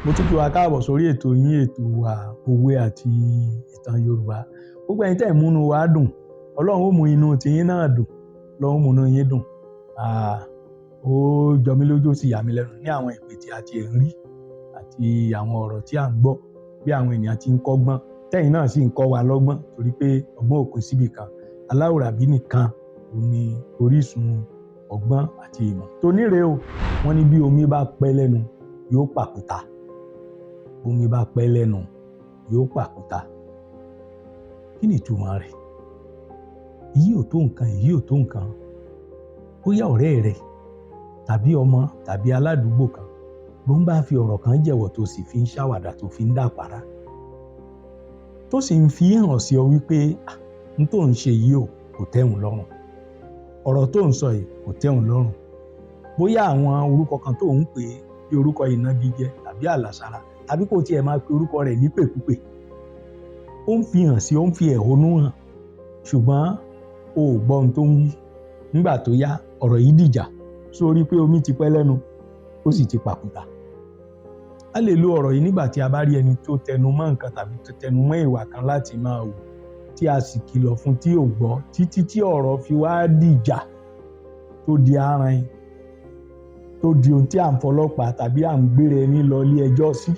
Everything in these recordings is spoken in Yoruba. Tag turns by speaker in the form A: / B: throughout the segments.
A: Mo tún kí wa káàbọ̀ sórí ètò yín, ètò wa, òwe àti ìtàn Yorùbá. Gbogbo ẹ̀yin tẹ́ ẹ̀ múnú wa dùn, Ọlọ́run ó mú inú tiyín náà dùn, Ọlọ́run ó múnú yín dùn. Ó jọ mí lójú, ó sì yà mí lẹ́nu ní àwọn ìpè tí a ti ń rí àti àwọn ọ̀rọ̀ tí à ń gbọ́, bí àwọn ènìyàn ti ń kọ́gbọ́n, tẹ́yin náà sì ń kọ́ wa lọ́gbọ́n, torí pé ọgbọ́n ò pín síbì kan. Aláwùrábí nìkan òun ni orísun ọgbọ́n àti ìmọ̀. Toní rèé o, wọ́n ní bí omi bá pẹ́ lẹ́nu yóò pàkúta. Omi bá pẹ́ lẹ́nu yóò pàkúta. Kí ni ìtumọ̀ rẹ̀? Èyí ò tó nǹkan, èyí ò tó nǹkan. Bóyá ọ̀rẹ́ rẹ tàbí ọmọ tàbí aládùúgbò kan ló ń bá fi ọ̀rọ̀ kan jẹ̀wọ̀, tó sì fi ń ṣàwàdà, tó fi ń dàpárá, tó sì ń fi hàn sí ọ wípé n tó ń ṣe yìí o kò tẹ́hun lọ́rùn, ọ̀rọ̀ tó ń sọ yìí kò tẹ́hun lọ́rùn. Bóyá àwọn orúkọ kan tó ń pè é bí orúkọ ìnagijẹ tàbí àlàsára, tàbí kò tiẹ̀ máa pe orúkọ rẹ̀ nípèkúpè, ó ń fi hàn sí, ó ń fi ẹ̀hónú hàn, ṣùgbọ́n o ò gbọ́ ohun tó ń wí. Nígbà tó yá, ọ̀rọ̀ yìí dìjà sórí pé omi ti pẹ́ lẹ́nu, ó sì ti pàkúta. A lè lo ọ̀rọ̀ yìí nígbà tí a bá rí ẹni tó tẹnu mọ́ nǹkan tàbí tó tẹnu mọ́ ìwà kan láti máa wù, tí a sì kìlọ̀ fún tí ò gbọ́, títí tí ọ̀rọ̀ fi wá dìjà, tó di arin, tó di ohun tí à ń fọlọ́pàá tàbí à ń gbére ẹni lọ ilé ẹjọ́ sí,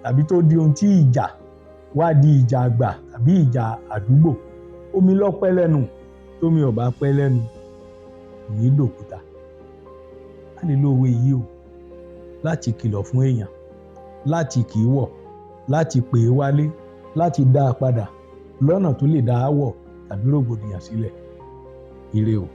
A: tàbí tó di ohun tí ìjà wá di ìjà àgbà tàbí ìjà àdúgbò. Omi ló pẹ́ lẹ́nu, tómi ò bá pẹ́ lẹ́nu kò ní dòkúta. A lè lo òwe yìí o láti kìlọ̀ fún èèyàn, láti kì í wọ̀, láti pè é wálé, láti dá a padà lọ́nà tó lè dá a wọ̀ tàbí rògbòdìyàn sílẹ̀. Ire o.